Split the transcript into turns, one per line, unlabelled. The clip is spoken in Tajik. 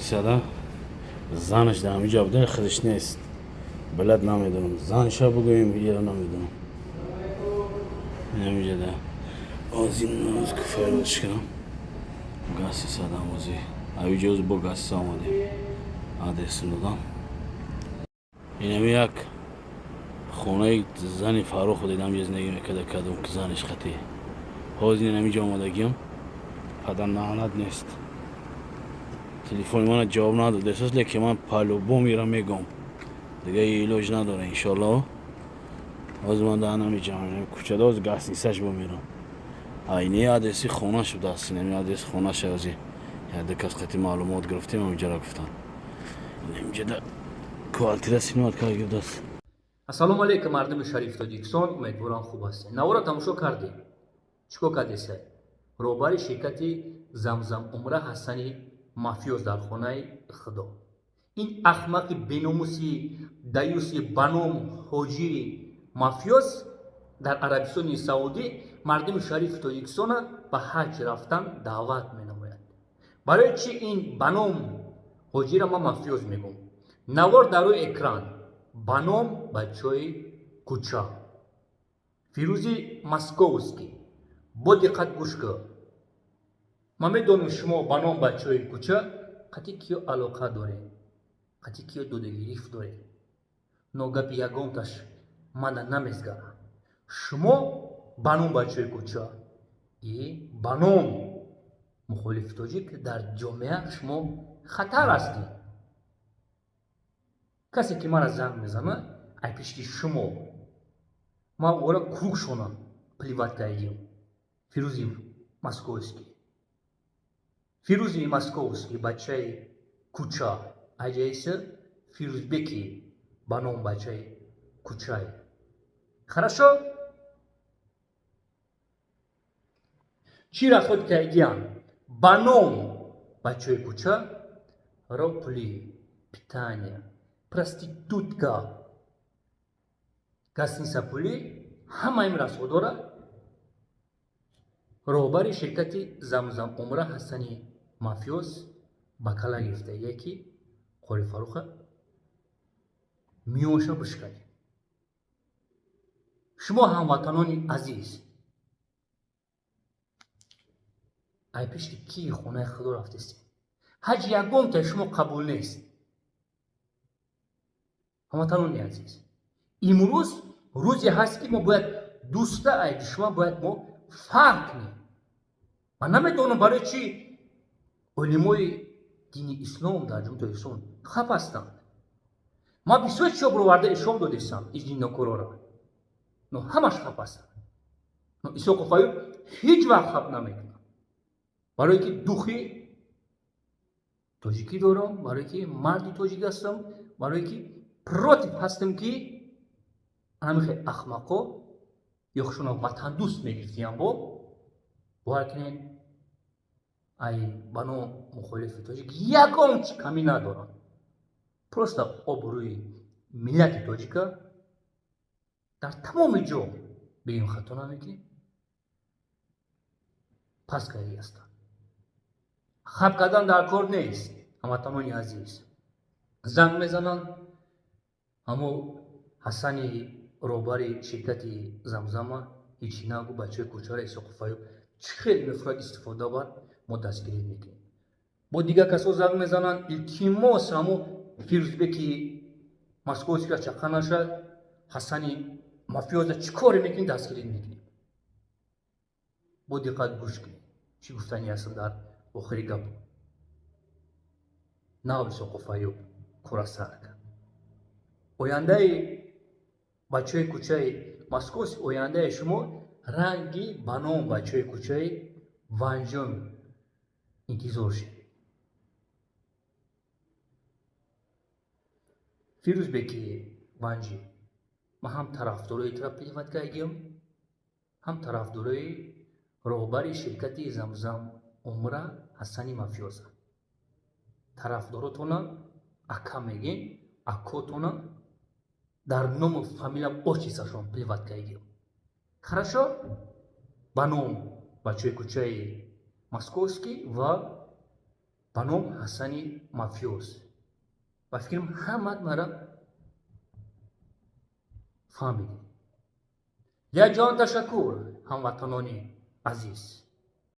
Гостиницада занаш дар ҳамиҷа буда, худаш нест. Билад, намедонам, занша бигӯем ё намедонам. Ҳамиҷада озин файродш кунам. Гостиницада ози авиҷа оз бо гостиница омадем, адресм додам. Инами як хонаи зани Фаррухо дидам, ҷа зиндагӣ мекарда, кадом заниш хати. Ҳозир инамиҷа омадагиам, падар наанат нест, телефони мана ҷавоб надод эҳсос, лекин ман по-любому ира мегом, дига илоҷ надора, иншоалло. Ҳозир ман дар намиҷа кӯчада, ҳозир гостиницаш бо мерам. Айни адреси хонаш будааст, инами адреси хонаша. Ҳозир яде кас қати маълумот гирифтем, ҳамиҷара гуфтан, инамиҷада квартира снимать карда будааст.
Ассалому алайкум, мардуми шарифи Тоҷикистон, умедворам, хуб ҳастед. Навора тамошо кардем. Чӣ кор кардеса? Роҳбари ширкати Замзам Умра Ҳасани мафиёз дар хонаи Худо. Ин ахмақи беномуси даюси ба ном ҳоҷии мафиёз дар Арабистони Саудӣ мардуми шарифи Тоҷикистона ба ҳаҷ рафтан даъват менамояд. Барои чӣ ин ба ном ҳоҷира ман мафиёз мегӯм? Навор дар рӯи экран. Ба ном бачаҳои кӯча. Фирӯзи Московский, бо диққат гӯш кун. Ман медонам, шумо ба ном бачаҳои кӯча қати киё алоқа доред, қати киё додагирифт доред. Но гапи ягонташ мана намезгара. Шумо ба ном бачаҳои кӯча и ба ном мухолифи тоҷик дар ҷомеа шумо хатар ҳастед. Касе ки мара занг мезанад, ай пишти шумо ман ора круг шонам плевать кардем. Фирӯзи Московский, Фирӯзи Московский, бачаи кӯча, аҷаиса Фирӯзбеки ба ном бачаи кӯчай. Хорошо? Чӣ расход кардиян? Ба ном бачаи кӯча ро пули питания, проститутка, гостиница, пулӣ, ҳамаи ин расходора роҳбари ширкати Замзам Умра Ҳасани мафиёз ба кала гирифтагие, ки Қори Фаруха миёнша бишканед. Шумо, ҳамватанони азиз, ай пишти ки хонаи Худо рафтестед? Ҳаҷ ягонтаи шумо қабул нест. Ҳамватанони азиз, имрӯз рӯзе ҳаст, ки мо бояд дӯста ай душман бояд мо фарқ кунем. Ман намедонам, барои чӣ олимои дини ислом дар Ҷумҳурии Тоҷикистон хаф ҳастанд. Ман бисёр чизо бироварда ишом додистам иҷдинокорора, но ҳамаш хаф ҳастанд. Но Исоқов Аюб ҳеҷ вақт хаф намекунам, барое ки духи тоҷикӣ дорам, барое ки марди тоҷик ҳастам, барое ки против ҳастам, ки ҳамихе ахмақо ё хушона ватандӯст мегирифтиям. Бо бовар кунед, ай ба ном мухолифи тоҷик ягон чи камӣ надоранд, просто обрӯи миллати тоҷика дар тамоми ҷо, бигем, хато намекунем, пас карди ҳастанд. Хаб кардан дар кор нест. Ҳамватанони азиз, занг мезананд, ҳамо Ҳасани роҳбари ширкати Замзама ҳечи нагу, бачаҳои кӯчара Исоқов Аюб чӣ хеле мехоҳад истифода бар, мо дастгирӣ мекунем. Бо дигар касо занг мезананд, илтимос, ҳамо Фирӯзбеки Московския чақа нашад, Ҳасани мафиёза чӣ коре мекунем, дастгирӣ мекунем. Бо диққат гӯш кунед, чӣ гуфтанӣ ҳастам дар охири гап. Нав Исоқов Аюб кора сар кард. Ояндаи бачаҳои кӯчаи Московский, ояндаи шумо ранги ба ном бачаҳои кӯчаи Ванҷон интизор шед. Фирӯзбеки Ванҷӣ, ман ҳам тарафдорои тра плевать кардагиам, ҳам тарафдорои роҳбари ширкати Замзам Умра Ҳасани мафиёза. Тарафдоротона ака мегем, акотона дар ному фамилиям отчествашон плевать кардагиам. Хорошо? Ба ном бачаҳои кӯчаи Московский ва Ба ном Ҳасани Мафиёз. Ба фикрам, ҳамат мара фаҳмидед. Як ҷон ташаккур, ҳамватанони азиз.